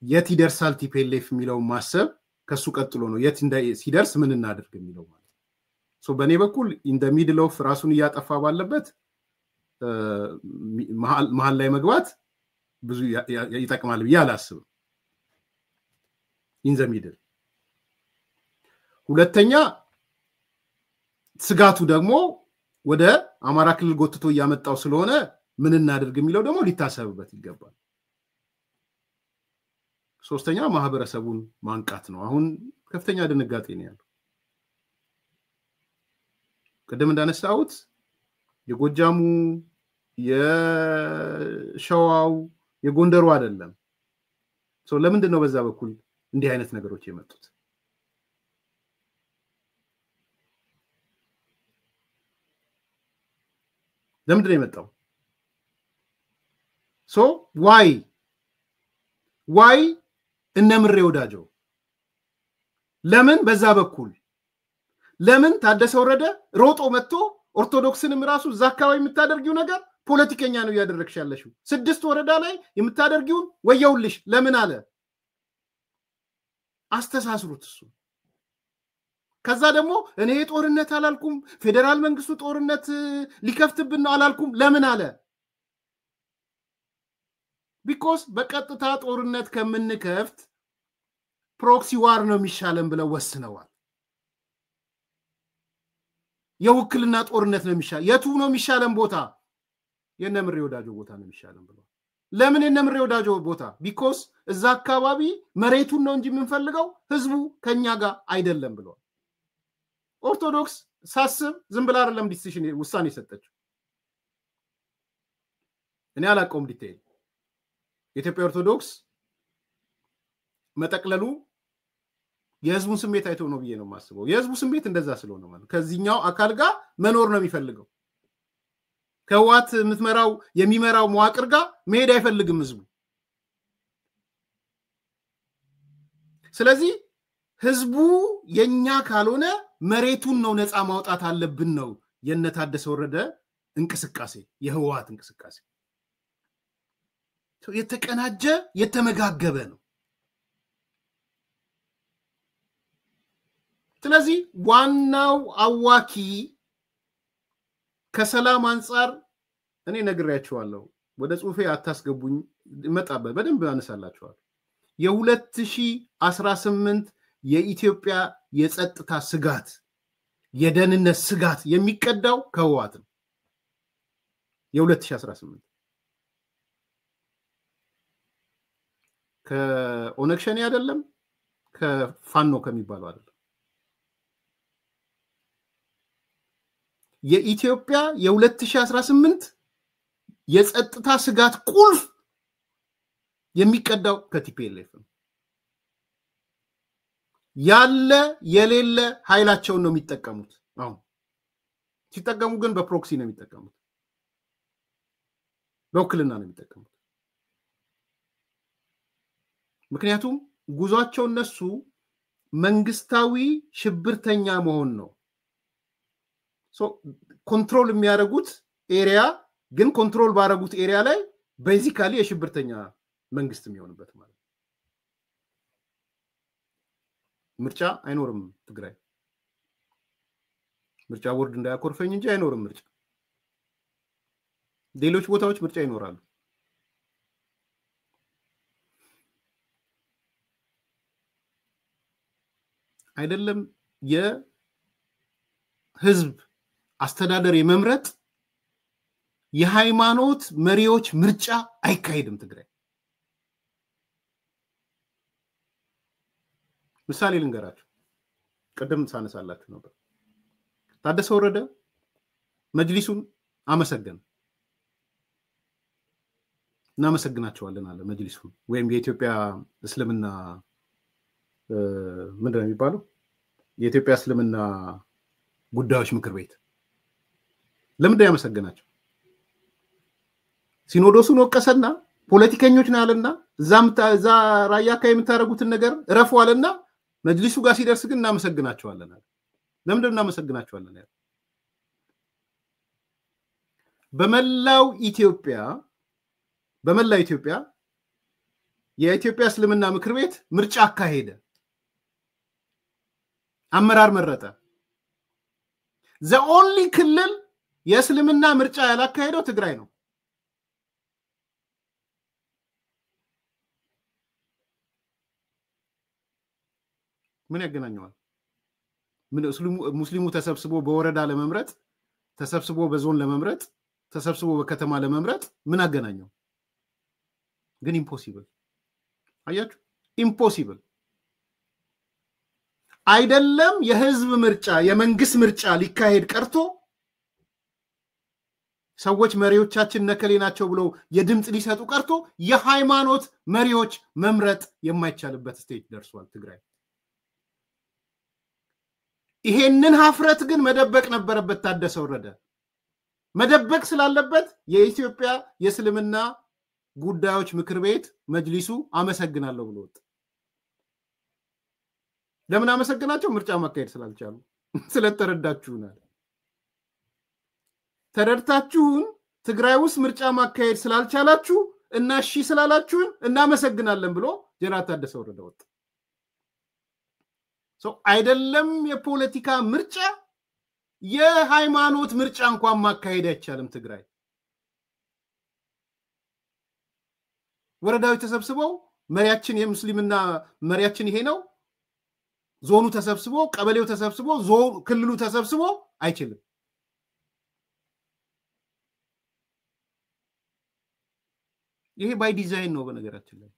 የት ይደርሳል TPLF የሚለው ማሰብ ከሱ ቀጥሎ ነው። የት ሲደርስ ምን እናድርግ የሚለው ማለት ነው። በእኔ በኩል in the middle of ራሱን እያጠፋ ባለበት መሀል ላይ መግባት ብዙ ይጠቅማል ብዬ አላስብም። In the middle። ሁለተኛ ስጋቱ ደግሞ ወደ አማራ ክልል ጎትቶ እያመጣው ስለሆነ ምን እናድርግ የሚለው ደግሞ ሊታሰብበት ይገባል። ሶስተኛ ማህበረሰቡን ማንቃት ነው። አሁን ከፍተኛ ድንጋጤ ነው ያለው። ቅድም እንዳነሳሁት የጎጃሙ፣ የሸዋው፣ የጎንደሩ አይደለም። ለምንድን ነው በዛ በኩል እንዲህ አይነት ነገሮች የመጡት? ለምንድን ነው የመጣው? So why እነ ምሬ ወዳጆ ለምን በዛ በኩል፣ ለምን ታደሰ ወረደ ሮጦ መጥቶ ኦርቶዶክስንም ራሱ እዛ አካባቢ የምታደርጊው ነገር ፖለቲከኛ ነው እያደረግሽ ያለሽው፣ ስድስት ወረዳ ላይ የምታደርጊውን ወየውልሽ ለምን አለ? አስተሳስሩት እሱ። ከዛ ደግሞ እኔ ጦርነት አላልኩም፣ ፌዴራል መንግስቱ ጦርነት ሊከፍትብን ነው አላልኩም ለምን አለ? Because በቀጥታ ጦርነት ከምንከፍት proxy war ነው የሚሻለን ብለው ወስነዋል። የውክልና ጦርነት ነው የሚሻለን። የቱ ነው የሚሻለን ቦታ? የነምሬ ወዳጆ ቦታ ነው የሚሻለን ብለዋል። ለምን የነምሬ ወዳጆ ቦታ? Because እዛ አካባቢ መሬቱን ነው እንጂ የምንፈልገው ህዝቡ ከኛ ጋር አይደለም ብለዋል። ኦርቶዶክስ ሳስብ ዝም ብላ አይደለም decision ውሳኔ የሰጠችው። እኔ አላውቀውም detail። የኢትዮጵያ ኦርቶዶክስ መጠቅለሉ የህዝቡን ስሜት አይቶ ነው ብዬ ነው የማስበው። የህዝቡ ስሜት እንደዛ ስለሆነ ማለት ከዚህኛው አካል ጋር መኖር ነው የሚፈልገው። ከህወሓት የምትመራው የሚመራው መዋቅር ጋር መሄድ አይፈልግም ህዝቡ። ስለዚህ ህዝቡ የኛ ካልሆነ መሬቱን ነው ነፃ ማውጣት አለብን ነው የነ ታደሰ ወረደ እንቅስቃሴ፣ የህወሓት እንቅስቃሴ የተቀናጀ የተመጋገበ ነው። ስለዚህ ዋናው አዋኪ ከሰላም አንጻር እኔ ነግሬያቸዋለሁ። ወደ ጽሁፌ አታስገቡኝ፣ እመጣበት በደንብ አነሳላችኋለሁ። የ2018 የኢትዮጵያ የጸጥታ ስጋት የደህንነት ስጋት የሚቀዳው ከህወሓት ነው። የ2018 ከኦነግ ሸኔ አይደለም፣ ከፋኖ ከሚባለው አይደለም። የኢትዮጵያ የ2018 የጸጥታ ስጋት ቁልፍ የሚቀዳው ከ TPLF ነው። ያለ የሌለ ኃይላቸውን ነው የሚጠቀሙት። አሁን ሲጠቀሙ ግን በ proxy ነው የሚጠቀሙት፣ በውክልና ነው የሚጠቀሙት። ምክንያቱም ጉዟቸው እነሱ መንግስታዊ ሽብርተኛ መሆን ነው። Control የሚያደርጉት area ግን control ባደረጉት area ላይ basically የሽብርተኛ መንግስት የሚሆንበት ማለት ነው። ምርጫ አይኖርም ትግራይ። ምርጫ ቦርድ እንዳያኮርፈኝ እንጂ አይኖርም ምርጫ። ሌሎች ቦታዎች ምርጫ ይኖራሉ። አይደለም የህዝብ አስተዳደር የመምረጥ የሃይማኖት መሪዎች ምርጫ አይካሄድም ትግራይ። ምሳሌ ልንገራችሁ፣ ቅድም ሳነሳላችሁ ነበር። ታደሰ ወረደ መጅሊሱን አመሰገነ። እናመሰግናቸዋለን አለ መጅሊሱን፣ ወይም የኢትዮጵያ እስልምና ምንድን ነው የሚባለው? የኢትዮጵያ እስልምና ጉዳዮች ምክር ቤት። ለምንድን ነው ያመሰገናቸው? ሲኖዶሱን ወቀሰና ፖለቲከኞች ነው ያለና እዛ ራያ አካባቢ የምታደርጉትን ነገር እረፉ አለና መጅሊሱ ጋር ሲደርስ ግን እናመሰግናቸዋለን አለ። ለምንድን ነው እናመሰግናቸዋለን ያለ? በመላው ኢትዮጵያ በመላው ኢትዮጵያ የኢትዮጵያ እስልምና ምክር ቤት ምርጫ አካሄደ፣ አመራር መረጠ። The only ክልል የእስልምና ምርጫ ያላካሄደው ትግራይ ነው። ምን ያገናኘዋል? ምን ሙስሊሙ ተሰብስቦ በወረዳ ለመምረጥ፣ ተሰብስቦ በዞን ለመምረጥ፣ ተሰብስቦ በከተማ ለመምረጥ ምን አገናኘው? ግን impossible። አያችሁ፣ impossible አይደለም። የህዝብ ምርጫ የመንግስት ምርጫ ሊካሄድ ቀርቶ ሰዎች መሪዎቻችን ነከሌ ናቸው ብለው የድምፅ ሊሰጡ ቀርቶ የሃይማኖት መሪዎች መምረጥ የማይቻልበት stage ደርሷል ትግራይ። ይሄንን ሀፍረት ግን መደበቅ ነበረበት ታደሰ ወረደ። መደበቅ ስላለበት የኢትዮጵያ የእስልምና ጉዳዮች ምክር ቤት መጅሊሱ አመሰግናለሁ ብሎ ወጣ። ለምን አመሰግናቸው? ምርጫ ማካሄድ ስላልቻሉ። ስለተረዳችሁናል። ተረድታችሁን ትግራይ ውስጥ ምርጫ ማካሄድ ስላልቻላችሁ እና እሺ ስላላችሁን እናመሰግናለን ብሎ ጀነራል ታደሰ ወረደ ወጣ። አይደለም የፖለቲካ ምርጫ የሃይማኖት ምርጫ እንኳን ማካሄድ አይቻልም ትግራይ። ወረዳዎች ተሰብስበው መሪያችን የሙስሊምና መሪያችን ይሄ ነው፣ ዞኑ ተሰብስቦ፣ ቀበሌው ተሰብስቦ፣ ክልሉ ተሰብስቦ አይችልም። ይሄ by design ነው። በነገራችን ላይ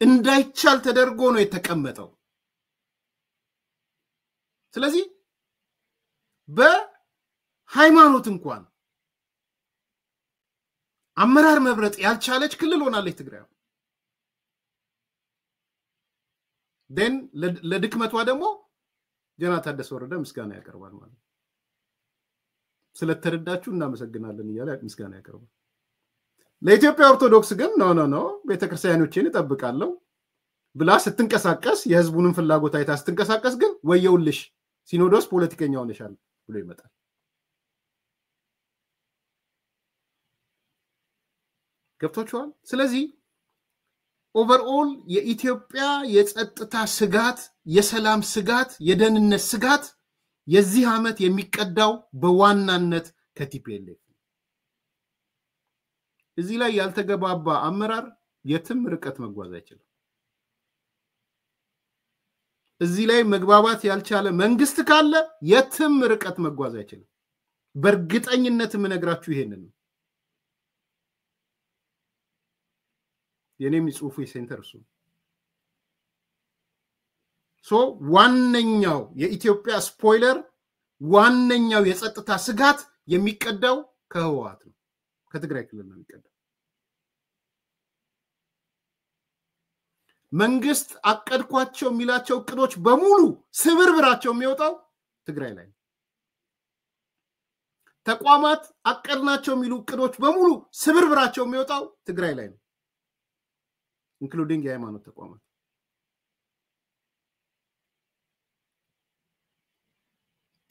እንዳይቻል ተደርጎ ነው የተቀመጠው። ስለዚህ በሃይማኖት እንኳን አመራር መምረጥ ያልቻለች ክልል ሆናለች ትግራይ። Then ለድክመቷ ደግሞ ጀነራል ታደሰ ወረደ ምስጋና ያቀርባል ማለት ነው። ስለተረዳችሁ እናመሰግናለን እያለ ምስጋና ያቀርባል። ለኢትዮጵያ ኦርቶዶክስ ግን no, no, no፣ ቤተክርስቲያኖቼን እጠብቃለሁ ብላ ስትንቀሳቀስ፣ የህዝቡንም ፍላጎት አይታ ስትንቀሳቀስ ግን ወየውልሽ ሲኖዶስ ፖለቲከኛ ሆነሻል ብሎ ይመጣል። ገብቷችኋል? ስለዚህ overall የኢትዮጵያ የጸጥታ ስጋት፣ የሰላም ስጋት፣ የደህንነት ስጋት የዚህ ዓመት የሚቀዳው በዋናነት ከ TPLF። እዚህ ላይ ያልተግባባ አመራር የትም ርቀት መጓዝ አይችልም። እዚህ ላይ መግባባት ያልቻለ መንግስት ካለ የትም ርቀት መጓዝ አይችልም። በእርግጠኝነት የምነግራችሁ ይሄንን ነው። የኔም ጽሁፉ center እሱ። So ዋነኛው የኢትዮጵያ spoiler፣ ዋነኛው የጸጥታ ስጋት የሚቀዳው ከህወሓት ነው፣ ከትግራይ ክልል ነው የሚቀዳው። መንግስት አቀድኳቸው የሚላቸው እቅዶች በሙሉ ስብርብራቸው የሚወጣው ትግራይ ላይ ነው። ተቋማት አቀድናቸው የሚሉ እቅዶች በሙሉ ስብርብራቸው የሚወጣው ትግራይ ላይ ነው፣ including የሃይማኖት ተቋማት።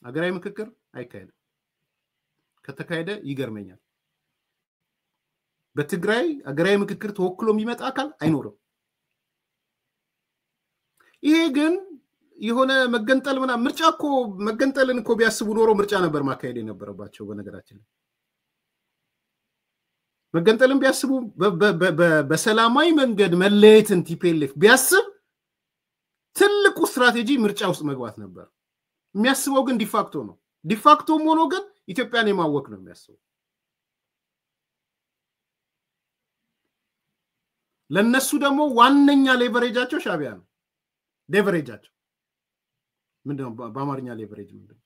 ሀገራዊ ምክክር አይካሄድም። ከተካሄደ ይገርመኛል። በትግራይ ሀገራዊ ምክክር ተወክሎ የሚመጣ አካል አይኖርም። ይሄ ግን የሆነ መገንጠል ምናምን ምርጫ እኮ፣ መገንጠልን እኮ ቢያስቡ ኖሮ ምርጫ ነበር ማካሄድ የነበረባቸው። በነገራችን ላይ መገንጠልን ቢያስቡ፣ በሰላማዊ መንገድ መለየትን TPLF ቢያስብ ትልቁ ስትራቴጂ ምርጫ ውስጥ መግባት ነበር። የሚያስበው ግን de facto ነው። De facto ም ሆኖ ግን ኢትዮጵያን የማወክ ነው የሚያስበው። ለነሱ ደግሞ ዋነኛ leverage ኣቸው ሻቢያ ነው። Leverage ኣቸው ምንድነው? በአማርኛ leverage ምንድነው?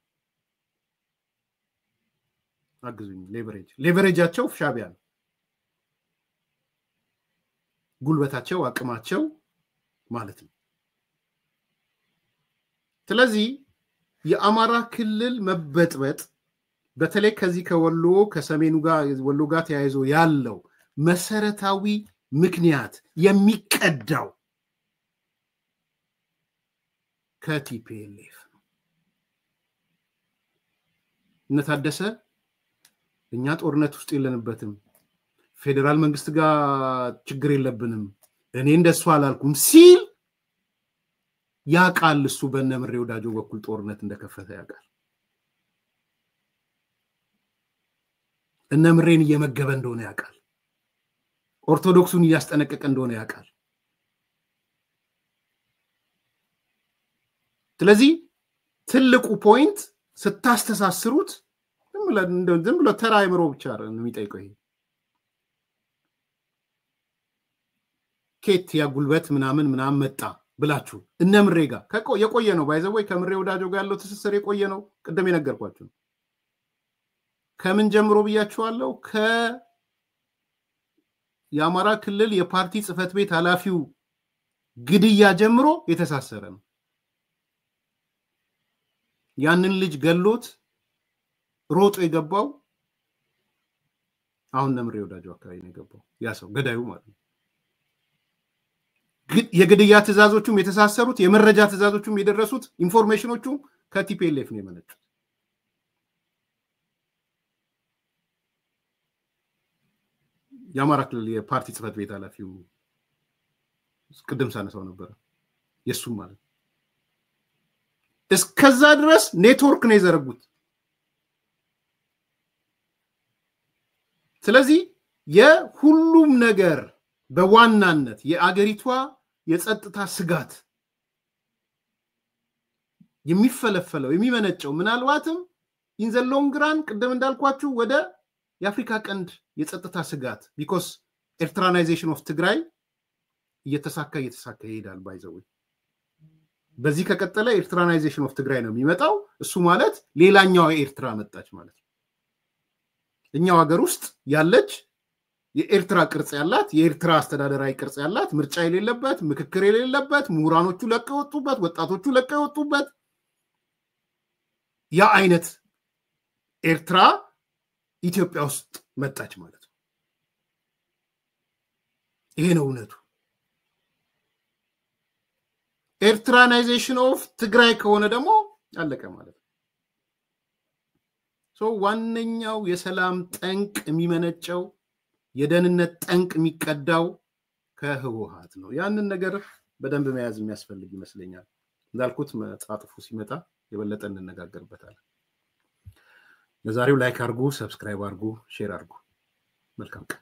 አግዙኝ። Leverage ኣቸው ሻቢያ ነው። ጉልበታቸው፣ አቅማቸው ማለት ነው። ስለዚህ የአማራ ክልል መበጥበጥ፣ በተለይ ከዚህ ከወሎ ከሰሜኑ ጋር ወሎ ጋር ተያይዞ ያለው መሰረታዊ ምክንያት የሚቀዳው ከ TPLF ነው። እነ ታደሰ እኛ ጦርነት ውስጥ የለንበትም፣ ፌዴራል መንግስት ጋር ችግር የለብንም፣ እኔ እንደሱ አላልኩም ሲል ያውቃል። እሱ በእነ ምሬ ወዳጆ በኩል ጦርነት እንደከፈተ ያውቃል። እነ ምሬን እየመገበ እንደሆነ ያውቃል። ኦርቶዶክሱን እያስጠነቀቀ እንደሆነ ያውቃል። ስለዚህ ትልቁ point ስታስተሳስሩት ዝም ብሎ ተራ አይምሮ ብቻ ነው የሚጠይቀው። ይሄ ኬት ያ ጉልበት ምናምን ምናምን መጣ ብላችሁ እነ ምሬ ጋር የቆየ ነው። By the way ከምሬ ወዳጆ ጋር ያለው ትስስር የቆየ ነው። ቅድም የነገርኳችሁ ነው። ከምን ጀምሮ ብያችኋለሁ? ከ የአማራ ክልል የፓርቲ ጽህፈት ቤት ኃላፊው ግድያ ጀምሮ የተሳሰረ ነው። ያንን ልጅ ገሎት ሮጦ የገባው አሁን ነምሬ ወዳጆ አካባቢ ነው የገባው ያ ሰው፣ ገዳዩ ማለት ነው። የግድያ ትዕዛዞቹም የተሳሰሩት፣ የመረጃ ትዕዛዞቹም የደረሱት፣ information ኖቹም ከ TPLF ነው የመነጩት። የአማራ ክልል የፓርቲ ጽህፈት ቤት ኃላፊው ቅድም ሳነሳው ነበረ፣ የእሱም ማለት ነው። እስከዛ ድረስ ኔትወርክ ነው የዘረጉት። ስለዚህ የሁሉም ነገር በዋናነት የአገሪቷ የጸጥታ ስጋት የሚፈለፈለው፣ የሚመነጨው ምናልባትም in the long run ቅድም እንዳልኳችሁ ወደ የአፍሪካ ቀንድ የጸጥታ ስጋት because Eritreanization of ትግራይ እየተሳካ እየተሳካ ይሄዳል። By the way፣ በዚህ ከቀጠለ Eritreanization of ትግራይ ነው የሚመጣው። እሱ ማለት ሌላኛዋ ኤርትራ መጣች ማለት ነው። እኛው ሀገር ውስጥ ያለች የኤርትራ ቅርጽ ያላት፣ የኤርትራ አስተዳደራዊ ቅርጽ ያላት፣ ምርጫ የሌለበት፣ ምክክር የሌለበት፣ ምሁራኖቹ ለቀው የወጡበት፣ ወጣቶቹ ለቀው የወጡበት ያ አይነት ኤርትራ ኢትዮጵያ ውስጥ መጣች ማለት ነው። ይሄ ነው እውነቱ። Eritreanization of ትግራይ ከሆነ ደግሞ አለቀ ማለት ነው። ዋነኛው የሰላም ጠንቅ የሚመነጨው፣ የደህንነት ጠንቅ የሚቀዳው ከህወሓት ነው። ያንን ነገር በደንብ መያዝ የሚያስፈልግ ይመስለኛል። እንዳልኩት መጣጥፉ ሲመጣ የበለጠ እንነጋገርበታለን። ለዛሬው like አድርጉ፣ subscribe አድርጉ፣ share አድርጉ። መልካም ቀን።